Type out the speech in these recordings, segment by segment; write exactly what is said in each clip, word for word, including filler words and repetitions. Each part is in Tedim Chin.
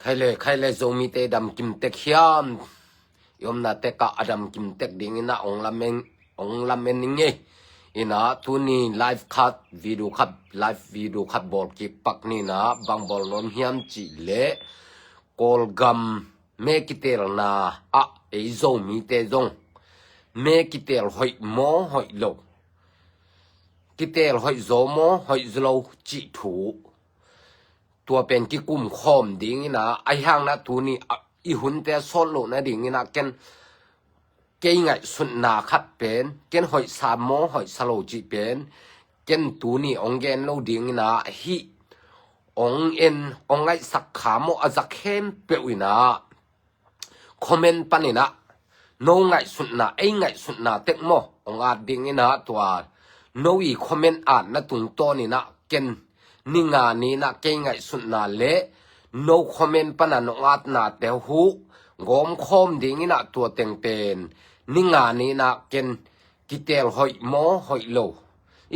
Khai le, khai le, Zomite dam kim tek hiam? I omna tekah a dam kim tek dingin ah ong lamen, ong lamen ning ei. Ina tuni live khat, video khat, live video khat bawl kik pak nina, bang bawl nuam hiam cih leh Kawlgam me kitelna ah ei Zomite zong me kitel hoih maw hoih lo, kitel hoih zaw maw hoih zaw lo cih thu, tua pen kikum khawm dingin ah, ahi hangin ah tuni ah i hunte sawt lohna dingin ah ken kei ngaihsutna khat pen, ken hoihsa maw hoihsa lo cih pen ken tuni ong gen lo dingin ah, hih ong en, ong ngaihsak kha maw a zak khempeuh in ah comment panin ah no ngaihsutna, ei ngaihsutna tek maw ong at dingin ah, tua no i comment atna tungtawnin ah ken ninga ni-in ah kei ngaihsutna le no comment pana nong atnate huh gawm khawm dingin ah, tua teng pen ninga ni-in ah ken kitel hoih maw hoih lo,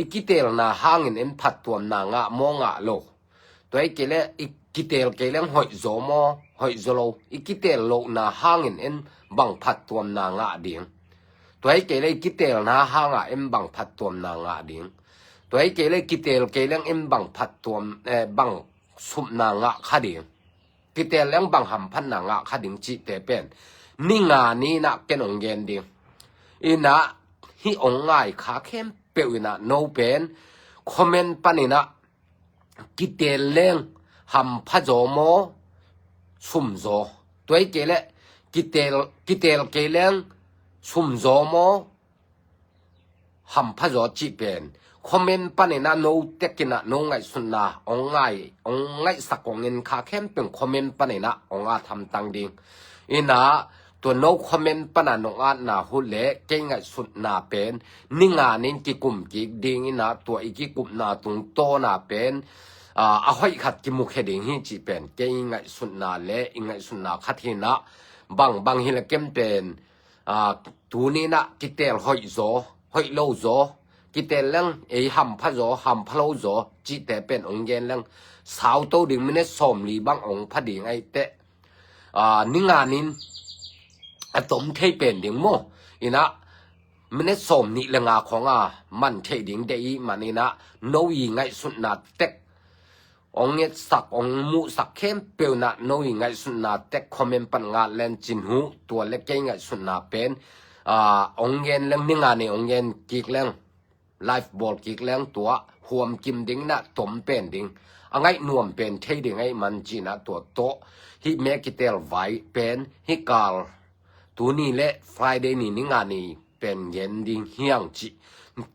i kitelna hangin en phattuamna ngah maw ngah lo, tua hi kei leh i kitel kei leng hoih zaw maw hoih zaw lo, i kitel lohna hangin en bang phattuamna ngah ding, tua hi kei leh i kitelna hangah en bang phattuamna ngah ding, tua hi kei leh kitel kei leng en bang phattuam, eh, bang supna ngah kha ding, kitel leng bang hamphatna ngah kha ding cihte pen ninga ni-in ah ken ong gen ding. Ina hih ong ngai kha khempeuh in ah no pen comment panin ah kitel leng hampha zaw maw sum zaw, tua hi kei leh kitel, kitel kei leng sum zaw maw hampha zaw cih pen comment panin ah no tekin ah no ngaihsutna ong ngai, ong ngaihsak ong en kha khempeuh comment panin ah ong at hamtang ding. Ina tua no comment pana nong atna huh le kei ngaihsutna pen ninga ni-in kikum kik dingin ah, tua i kikupna tungtawna pen, ah, a hoih khat kimukhia ding hi cih pen kei ngaihsutna le i ngaihsutna khat hi-in ah, bang bang hi leh ken pen, ah, tuni-in ah kitel hoih zaw, hoih lo zaw, kitel leng ei hampha zaw, hampha lo zaw cihte pen ong gen leng sauto ding, minute sawmli bang ong pha ding ahih teh, ah, ninga ni-in a tom thei pen ding maw. Ina minute sawmnih le nga khawng a man thei ding deih ahih manin ah no i ngaihsutna tek ong etsak, ong muhsak khempeuh in ah no i ngaihsutna tek comment pan ngat len cin huh, tua le kei ngaihsutna pen, ah, ong gen leng ninga ni ong gen kik leng, live bawl kik leng tua huam kim dingin ah tom pen ding, a ngaih nuam pen thei ding ahih man cih in ah, tua tawh hih me kitel vai pen hih kal tuni le Friday ni ninga ni pen gen ding hi hang cih.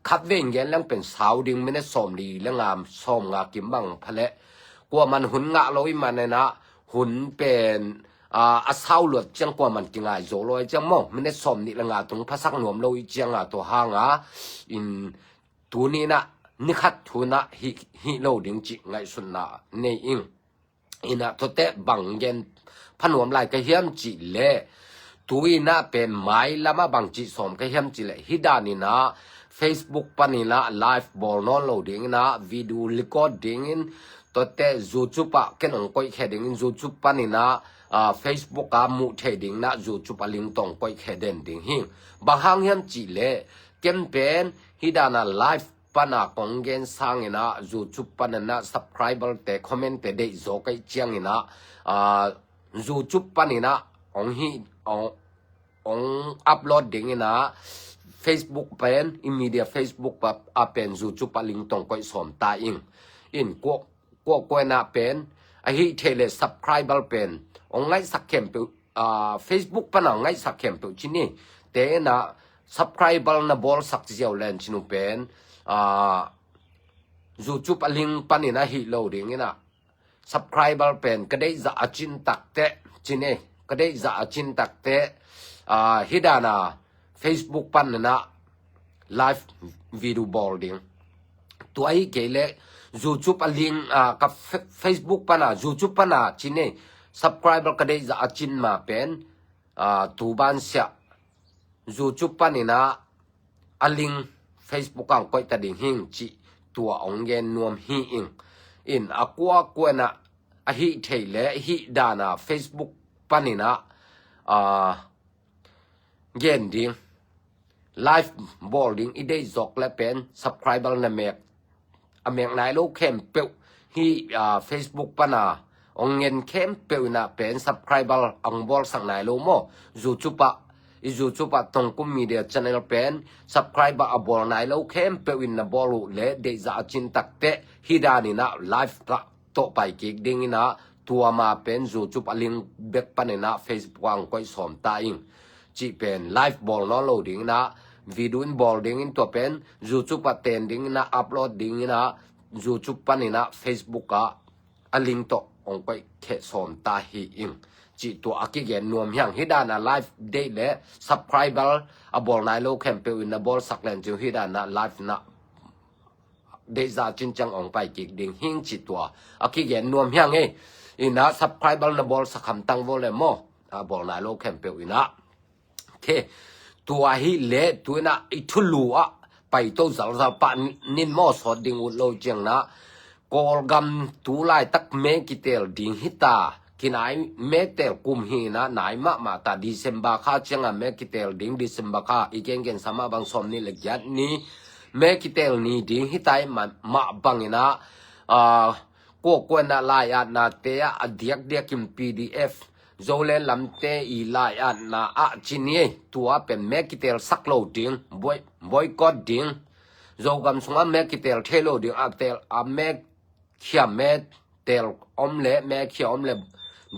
Khatvei in gen leng pen sau ding, minute sawmli le nga, sawmnga kim bang pha leh, kuaman hun ngah lo ahih manin ah hun pen, ah, a sau luat ciang kuaman kingai zo lo ahih ciang maw, minute sawmnih le nga tung phasak nuam lo ahih ciang a, tua hang a in tuni-in ah ni khat thu-in ah hih, hih lo ding cih ngaihsutna nei ing. Ina tuate bang gen pha nuam lai ka hiam cih leh, tu-in ah pen mailam ah bang cih sawm ka hiam cih leh, hih danin ah Facebook panin ah live bawl nawn lo dingin ah video record dingin, tuate YouTube ah ken ong koihkhia dingin, YouTube panin ah, ah, Facebook ah muh theih dingin ah YouTube ah link tawh ong koihkhia den ding hi. Bang hang hiam cih leh ken pen hih dan a live pana kong gen sangin ah, YouTube panin ah subscriber te, comment te deih zaw ka hih ciangin ah, ah, YouTube panin ah ong hih, ong, ong upload dingin ah, Facebook pen, i media Facebook pa, a pen YouTube ah link tawh ong koih sawm ta ing. In kua, kua, kua in ah pen, ahih theih leh subscriber pen ong ngaihsak khempeuh, ah, Facebook pana ngaihsak khempeuh ci ni. Te in ah subscriber na bawlsak ziau len cin uh pen, ah, YouTube a link panin ahih lo dingin ah, subscriber pen ka deih zah a cin tak teh, ci ni, ka deih zah a cin tak teh, ah, hih dan a Facebook panin ah live video bawl ding. Tua ahih kei leh YouTube a link, ah, ka Fe-, Facebook pana, YouTube pana ci ni, subscriber ka deih zah a cin ma pen, ah, tu ban siah YouTube panin ah a link Facebook ah ong koih ta ding hi ing cih tua ong gen nuam hi ing. In a kua kua in ah ahih theih le hih dana Facebook paninah, ah, gen ding, live bawl ding i deih zawk le pen subscriber na mek, a mek nai lo khempeuh hih, ah, Facebook pana ong ngen khempeuh inah pen subscriber ang bawlsak nai lo maw? YouTube ah, i YouTube ah Tongkum Media Channel pen subscriber a bawl nai lo khempeuh in na bawl uh le deihzah a cin takteh hih daninah live ah tawh pai kik dinginah tua ma pen YouTube a link bek paninah Facebook ah ang koih sawm ta ing. Cih pen live bawl nawn lo dinginah video in bawl dingin tua pen YouTube ah ten dinginah upload dinginah YouTube paninah Facebook ah a link tawh ong koih kheh sawm ta hi ing. Cih tua a kigen nuam hiang hih dana live deih le subscriber a bawl nai lo khempeuh in na bawlsak len ciu hih dana live na deihzah cinciang ong pai kik ding hing cih tua a kigen nuam hiang ei. Inah subscriber na bawlsak hamtang vo le maw? A bawl nai lo khempeuh inah. Khe tua hi le tu inah i thulu ah paito zalzal pah nin maw sawt ding ut lo ciangna Kawlgam tu laitak me kitel ding hita. Kinai me tel kum hi inah nai mahmah ta December kha cianga me kitel ding December kha i gengen sama bang sawm ni le giat ni me kitel ni ding hita i mah banginah, ah, kuakuanah lai-atnate ah a diakdiakin P D F Zoland lamte i lai-atna ah ci ni ei. Tua pen me kitel sak lo ding, boy-, boycott ding. Zogam sungah me kitel thei lo ding, a tel a me khia me tel om le me khia om le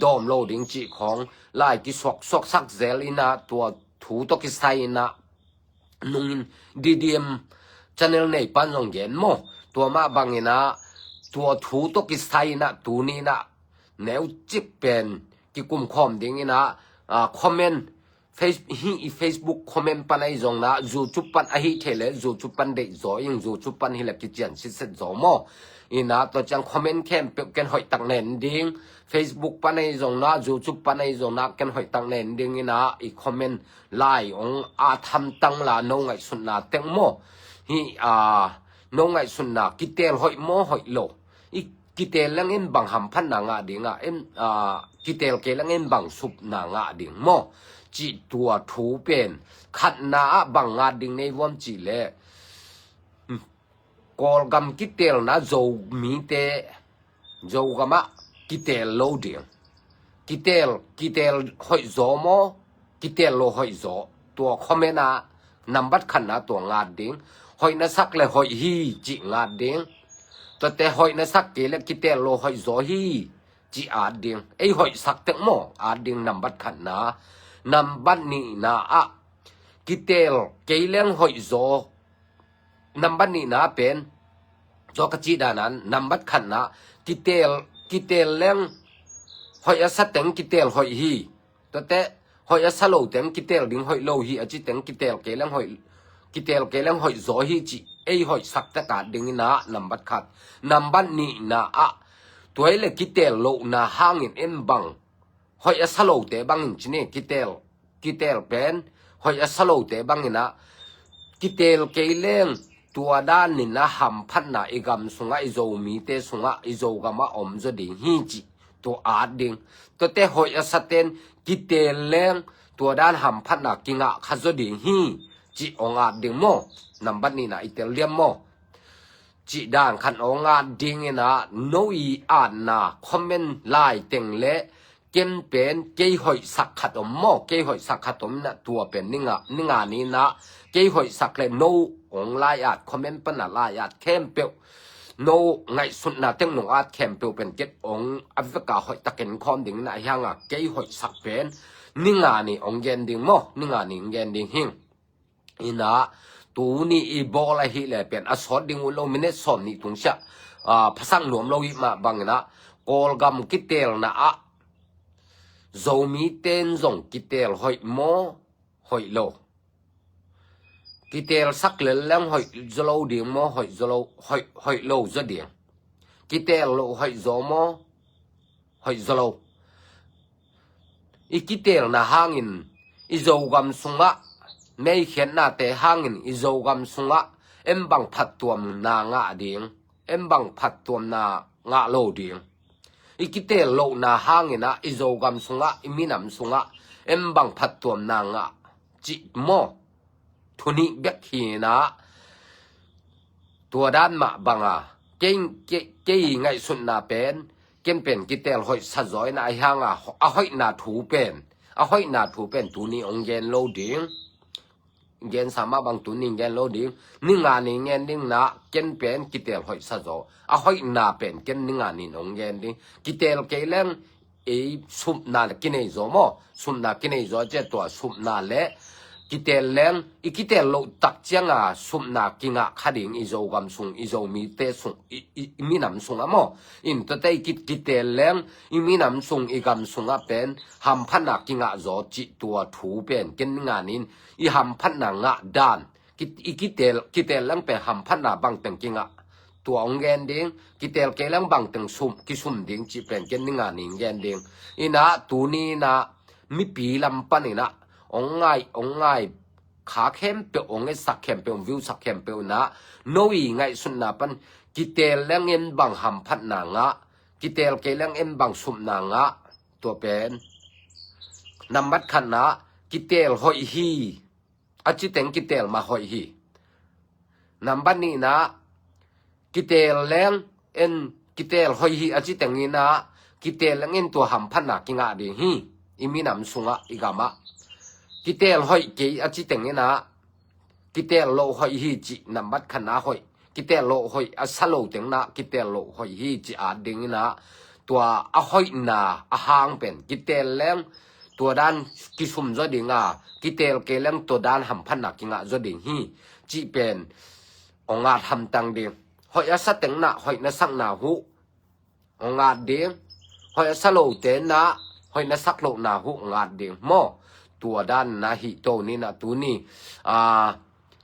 dawm lo ding cih khawng lai kisuaksuak sak zel inah tua thu tawh kisai inah nungin D D M channel nei pan zong gen maw? Tua mah banginah tua thu tawh kisai inah tuni inah neucik pen kikumkhawm dinginah, ah, comment Face-, hih i Facebook comment pan ahi zongna YouTube pan ahih thei le YouTube pan deih zaw ing. YouTube pan hi le kician sitset zaw maw? Inah tua ciang comment khempeuh ken hoihtak nen ding. Facebook pan ahi zongna YouTube pan ahi zongna ken hoihtak nen ding inah i comment lai ong a thamtang la no ngaihsutna teng maw? Hih, ah, no ngaihsutna kitel hoih maw hoih lo? I kitel leng in bang hamphatna ngah ding ah, in, ah, kitel kei leng in bang supna ngah ding maw? Cih tua thu pen khatna ah bang ngat ding nei vuam cih le, hmm, Kawlgam kitelna Zomite Zogam ah kitel lo ding. Kitel, kitel hoih zaw maw? Kitel lo hoih zaw. Tua comment ah nambat khatna tua ngat ding. Hoih na sak le hoih hi cih ngat ding. Tuate hoih na sak kei le kitel lo hoih zaw hi cih at ding. Ei hoih sak tek maw? At ding nambat khatna. Nambat nihna ah kitel kei leng hoih zaw. Nambat nihna pen tua ka cih danan nambat khatna kitel, kitel leng hoih a sa teng kitel hoih hi. Tuate hoih a sa lo teng kitel ding hoih lo hi a ci teng kitel kei leng hoih, kitel kei leng hoih zaw hi cih ei hoih sak tek at ding inah nambat khat. Nambat nihna ah tua hi le kitel lohna hangin en bang hoih a sa lote bangin ci ni kitel, kitel pen hoih a sa lote banginah kitel kei leng tua daninah hamphatna i gam sungah i Zomite sungah i Zogam ah om zaw ding hi cih tua at ding. Tuate hoih a saten kitel leng tua dan hamphatna kingah kha zaw ding hi cih ong at ding maw? Nambat nihna i tel liam maw? Cih dan khat ong at dinginah no i atna comment lai teng le ken pen kei hoihsak khat om maw? Kei hoihsak khat om inah tua pen ninga, ninga ninah kei hoihsak le no ong lai at comment pana lai at khempeuh no ngaihsutna teng nong at khempeuh pen ken ong a veka hoihtakin khawm dinginah hianga kei hoihsak pen ninga ni ong gen ding maw? Ninga ni ong gen ding hing. Inah tuni i bawl ahih le pen a sawt ding uh lo minute sawm nih tungsiah, ah, phasak nuam lo ih mah banginah Kawlgam kitelna ah Zomite in zong kitel hoih maw hoih lo? Kitel sak lel leng hoih zaw lo ding maw hoih zaw lo, hoih, hoih lo zaw ding? Kitel lo hoih zaw maw hoih zaw lo? I kitelna hangin i Zogam sungah meikhiatnate hangin i Zogam sungah en bang phattuamna ngah ding, en bang phattuamna ngah lo ding? i kiteel lohna hangin ah i Zogam sungah, i minam sungah en bang phattuamna ngah cih maw? Thu nih bek hi-in ah, tua dan mah bang a, kei, kei, kei ngaihsutna pen, ken pen kiteel hoih sa zaw in ah, ahi hang a, a hoihna thu pen, a hoihna thu pen tuni hong gen lo ding. Gensa mah bang tuni gen lo ding. Ni nga ni gen ding in ah, ken pen kiteel hoih sa zaw. A hoihna pen ken ni nga ni hong gen ding. Kiteel kei leng, ei, supna kinei zaw maw? Supna kinei zaw, cia tua supna le kiteel leng, i kiteel loh tak ciang a supna kingah kha ding i Zogam sung, i Zomite sung, i, i, i minam sung ah maw? In tuate i ki-, kiteel leng, i minam sung, i gam sungah pen hamphatna kingah zaw cih tua thu pen ken ni nga ni in, i hamphatna ngah dan, ki-, i kiteel, kiteel leng pen hamphatna bangteng kingah, tua hong gen ding. Kiteel kei leng bangteng sum, kisum ding cih pen ken ni nga ni gen ding. In ah tuni in ah mipi lam panin ah hong ngai, hong ngai kha khempeuh, hong etsak khempeuh, hong viewsak khempeuh in ah, no i ngaihsutna pan, kiteel leng en bang hamphatna ngah, kiteel kei leng en bang supna ngah, tua pen nambat khatna, kiteel hoih hi, a citeng kiteel mah hoih hi. Nambat nihna, kiteel leng en, kiteel hoih hi a citeng in ah, kiteel leng en tua hamphatna kingah ding hi. I minam sungah, i gamah. Kiteel hoih kei a citeng in ah, kiteel loh hoih hi cih, nambat khatna hoih. Kiteel loh hoih a sa lo teng in ah, kiteel loh hoih hi cih at ding in ah, tua a hoihna a hang pen kiteel leng tua dan kisum zaw ding a, kiteel kei leng tua dan hamphatna kingah zaw ding hi cih pen hong at hamtang ding. Hoih a sa teng in ah hoih na sakna huh hong at ding. Hoih a sa lote in ah hoih na sak lohna huh hong at ding maw? Tua dan in ah hi to ni in ah tuni, a,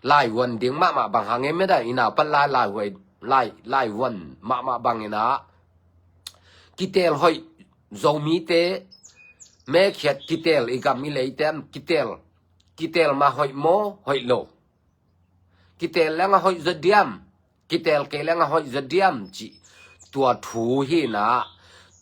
laivuan ding mahmah bang hang e, meda i nau pan lai, laivuai, lai, laivuan mahmah bang in ah, kiteel hoih, Zomite, mekhiat kiteel, i gam i leite kiteel, kiteel mah hoih maw, hoih lo? Kiteel leng a hoih zaw diam, kiteel kei leng a hoih zaw diam cih tua thu hi in ah,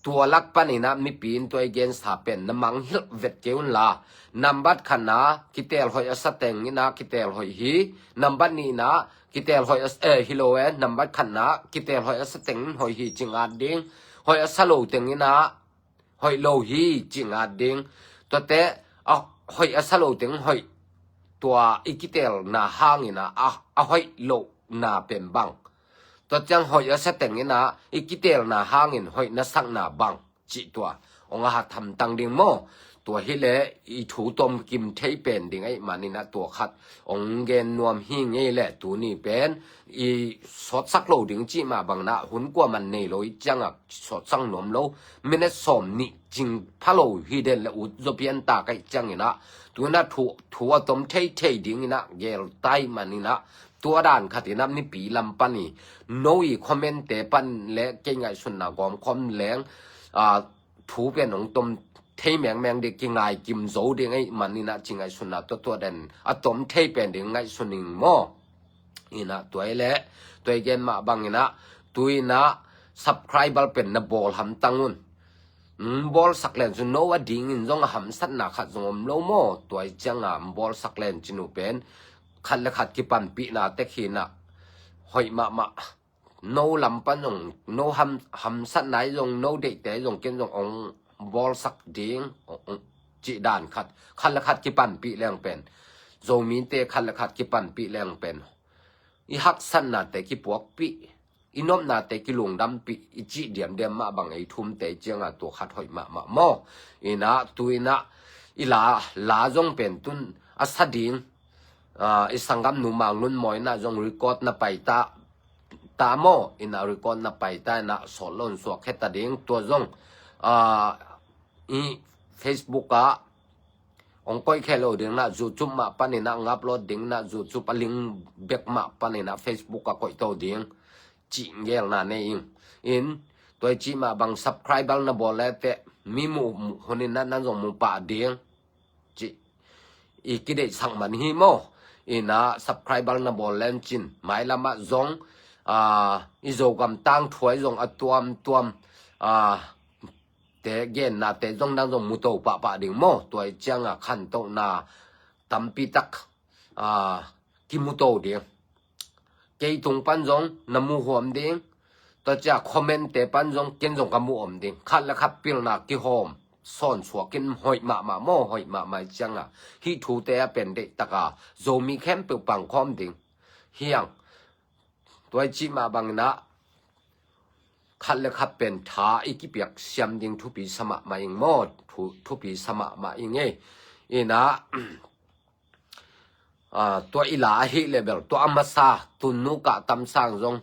tua lak panin ah mipi in tua i gensa pen na mangngilh vet kei un la. Nambat khatna, kiteel hoih a sa teng in ah kiteel hoih hi. Nambat nihna, kiteel hoih a s-, eh, hi lo e, nambat khatna, kiteel hoih a sa teng in hoih hi cih at ding. Hoih a sa lo teng in ah hoih lo hi cih at ding. Tuate, a, hoih a sa lo teng hoih, tua i kiteelna hangin ah, a, a hoih lohna pen bang. Tua ciang hoih a sa teng in ah i kiteelna hangin hoih na sakna bang cih tua hong at hamtang ding maw? Tua hi leh i thu tomkim thei pen ding ahih manin ah tua khat hong gen nuam hi ing ei leh, tuni pen i sawtsak lo ding cih mah bang in ah, hun kuaman nei lo i ciang ah sawtsak nuam lo. Minute sawm nih cing pha lo hi den leh ut zaw pian ta ka hih ciangin ah, tu in ah thu, thu a tom theithei ding in ah geel ta ahih manin ah, tua dan khat in ah mipi lam pan i, no i comment-te pan leh kei ngaihsutna gawmkhawm leng, a, thu pen hong tom thei mengmeng ding, kingai kim zo ding ahih manin ah, ci ngaihsutna tuatua den a tom thei pen ding ngaihsun ing maw? In ah tua hi leh, tua i gen mah bangin ah, tu in ah subscriber pen na bawl hamtang un. Bawlsak len cin no a dingin zong a hamsatna khat zong om lo maw? Tua i ciang a bawlsak len cin uh pen khat le khat kipanpihna tek hi in ah, hoih mahmah. No lam pan zong, no ham, hamsatna i zong, no deihte i zong, ken zong hong bawlsak ding, hong, hong cih dan khat, khat le khat kipanpih leng pen, Zomite khat le khat kipanpih leng pen, i haksatnate kipuakpih, i nopnate kilungdampih, i cih diamdiam mah bang ei thumte i ciang a tua khat hoih mahmah maw? In ah, tu in ah, i la, la zong pen tun a sa ding, a, i sanggamnu Mang Lun Mawi in ah zong record na pai ta, ta maw? In ah record na pai ta in ah sawt lo in suak khia ta ding. Tua zong, a, i Facebook ah hong koih khia lo ding in ah, YouTube mah panin ah hong upload ding in ah, YouTube a link bek mah panin ah Facebook ah koih to ding, cih geelna nei ing. In, tua i cih mah bang subscriber na bawl le teh, mi muh, muh hun in ah nan zong mu pah ding, cih i kideihsak man hi maw? In ah subscriber na bawl len cin, mailam ah zong, a, i Zogam tangthu ah zong a tuamtuam, a, gennate zong nang zong muto pahpah ding maw. Tua i cianga khantohna tampi tak a kimuto ding. Kei tung pan zong na muhuam ding. Tua cia comment-te pan zong ken zong ka muhuam ding. Khat le khat pilna kihawm sawn suak in hoih mahmah maw, hoih mahmah i cianga hih thute a pen deihtaka Zomi khempeuh pangkhawm ding hiang. Tua i cih mah banginah khat le khat pen tha i kipiak siam ding thupi sa mahmah ing maw, thu, thupi sa mahmah ing ei. Inah a, tua i la ahih leh bel tua a masa Tunnu Kah Tam Sang zong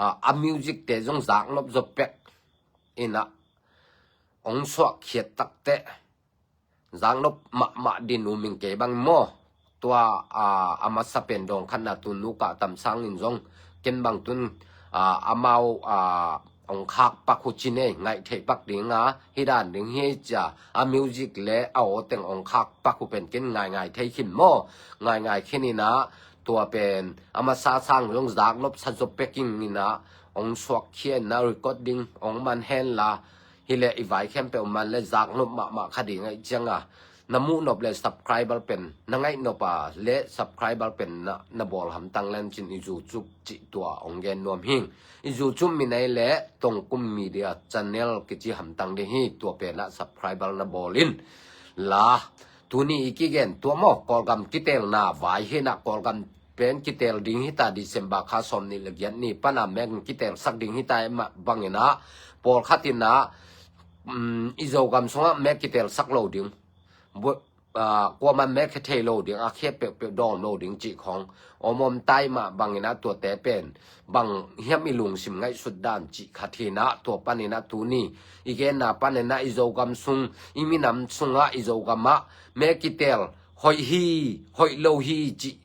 a, a music-te zong zaknop zaw pek inah hong suahkhiat takteh zaknop mahmah din um ing kei bang maw. Tua a, a masa pen dawng khatna Tunnu Kah Tam Sang in zong ken bang tun a, amau a, hong khak pak uh ci nei, ngaih theih pak dinga hih dan ding hi cia a music le a aw teng hong khak pak uh pen ken ngaingai thei khin maw. Ngaingai khin inah tua pen a masa sang zong zaknop sa zaw pek ing inah hong suakkhia inah recording hong man henla, hi leh i vai khempeuh man le zaknop mahmah kha ding aih cianga na muhnop le subscriber pen na ngaihnop a le subscriber pen na, na bawl hamtang lencin i YouTube cih tua hong gen nuam hing. I YouTube min ei le Tongkum Media Channel kici hamtang ding hi. Tua penah subscriber na bawl in la. Tuni i kigen tua maw, Kawlgam kitelna vai hinah Kawlgam pen kitel ding hita, December kha sawm nih le giat ni pana mek kitelsak ding hita. Mah banginah pawlkhat inah um, i Zogam sungah mek kitelsak lo ding, kuaman mek khia thei lo ding, a khia peuhpeuh dawm lo ding cih khong om om tai mah banginah tuate pen bang hiam i lungsim ngaihsut dan cih khat hinah tua paninah tuni i genna paninah i Zogam sung, i minam sungah, i Zogamah mek kitel hoih hi, hoih lo hi cih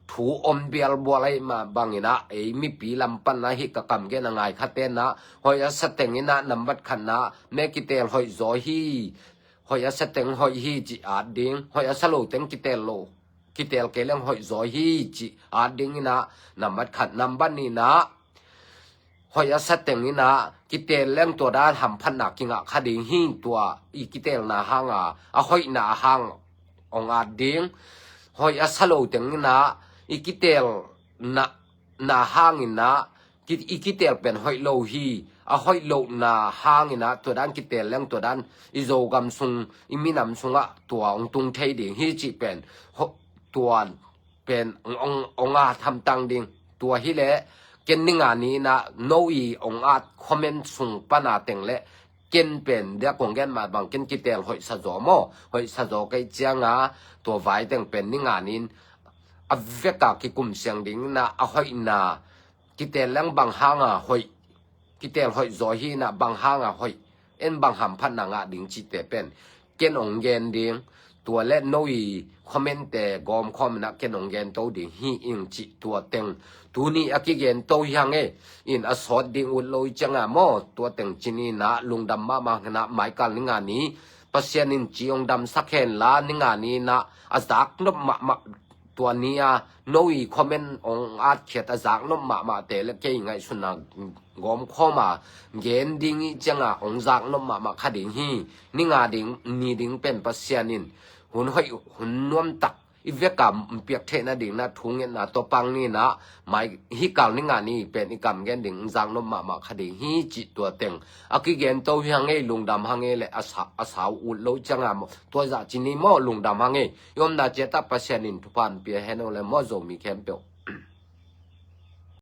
thu om bialbual aih mah banginah ei mipi lam panah hih ka kam gen a ngai khatenah hoih a sa tenginah nambat khatna mek kitel hoih zaw hi, hoih a sa teng hoih hi cih at ding, hoih a sa lo teng kitel lo, kitel kei leng hoih zaw hi cih at dinginah nambat khat, nambat nihnah hoih a sa tenginah kitel leng tua dan hamphatna kingah kha ding hi. Tua i kitelna hanga a hoihna a hang hong at ding. Hoih a sa lo tenginah i kitel na, na hanginah ki, i kitel pen hoih lo hi. A hoih lohna hanginah tua dan kitel leng tua dan i Zogam sung, i minam sungah tua hong tung thei ding hi cih pen tua pen hong, hong at hamtang ding. Tua hileh ken ninga ni inah no i hong at comment sung pana teng le ken pen dia kong gen mah bang ken kitel hoih sa zaw maw, hoih sa zaw kei cianga tua vai teng pen ninga ni in a veka kikum siang dinginah a hoihna kitel leng bang hanga hoih, kitel hoih zaw hinah bang hanga hoih, en bang hamphatna ngah ding cihte pen ken hong gen ding. Tua le no i comment-te gawmkhawm inah ken hong gen to ding hi ing cih tua teng tuni a kigen to hi hang ei. In a sawt ding ut lo i cianga maw, tua teng cininah lungdam mahmah hinah maikal ninga ni Pasian in ci hong damsak henla ninga ni inah a zaknop mahmah tua ni a no i comment hong atkhiat a zaknop mahmahte le kei ngaihsutna gawmkhawma gen ding i cianga hong zaknop mahmah kha ding hi. Ninga ding ni ding pen Pasian in hun hoih hun nuamtak i veka piak theihna dingnah thungetna tawpang ninah mai hih kal ninga ni pen i kam gen ding zaknop mahmah kha ding hi cih tua teng a kigen to hi hang ei, lungdam hang ei le a sa, a sau ut lo cianga maw, tua zah cini maw, lungdam hang ei. I omna ciatah Pasian in thupha pia hen o le maw Zomi khempeuh.